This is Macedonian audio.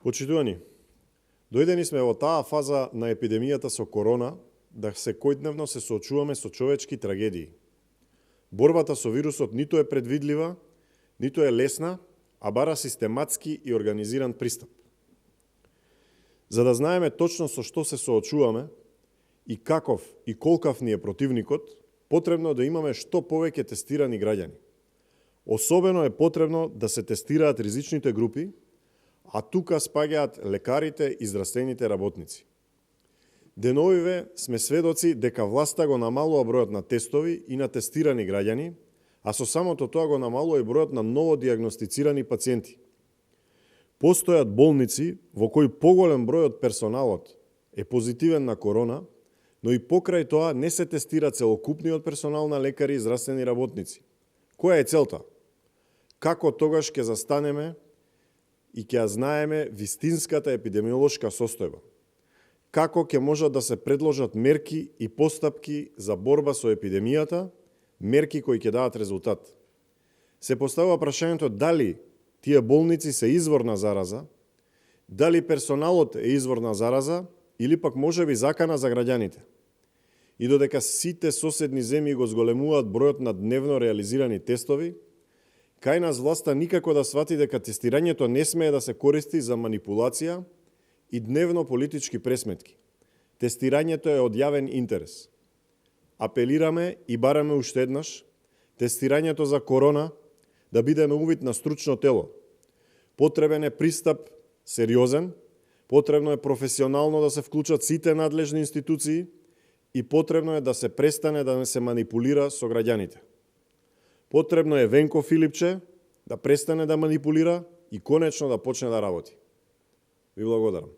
Почитувани, дојдени сме во таа фаза на епидемијата со корона, да секојдневно се соочуваме со човечки трагедии. Борбата со вирусот ниту е предвидлива, ниту е лесна, а бара систематски и организиран пристап. За да знаеме точно со што се соочуваме и каков и колкав ни е противникот, потребно да имаме што повеќе тестирани граѓани. Особено е потребно да се тестираат ризичните групи, а тука спаѓаат лекарите и здравствените работници. Деновиве сме сведоци дека власта го намалува бројот на тестови и на тестирани граѓани, а со самото тоа го намалува и бројот на ново диагностицирани пациенти. Постојат болници во кои поголем број од персоналот е позитивен на корона, но и покрај тоа не се тестира целокупниот персонал на лекари и здравствени работници. Која е целта? Како тогаш ќе застанеме и ќе ја знаеме вистинската епидемиолошка состојба? Како ќе можат да се предложат мерки и постапки за борба со епидемијата, мерки кои ќе дадат резултат? Се поставува прашањето дали тие болници се извор на зараза, дали персоналот е извор на зараза или пак можеби закана за граѓаните. И додека сите соседни земји го зголемуваат бројот на дневно реализирани тестови, кај нас власта никако да свати дека тестирањето не смее да се користи за манипулација и дневно политички пресметки. Тестирањето е од јавен интерес. Апелираме и бараме уште еднаш тестирањето за корона да биде на увид на стручно тело. Потребен е пристап сериозен, потребно е професионално да се вклучат сите надлежни институции и потребно е да се престане да не се манипулира со граѓаните. Потребно е Венко Филипче да престане да манипулира и конечно да почне да работи. Ви благодарам.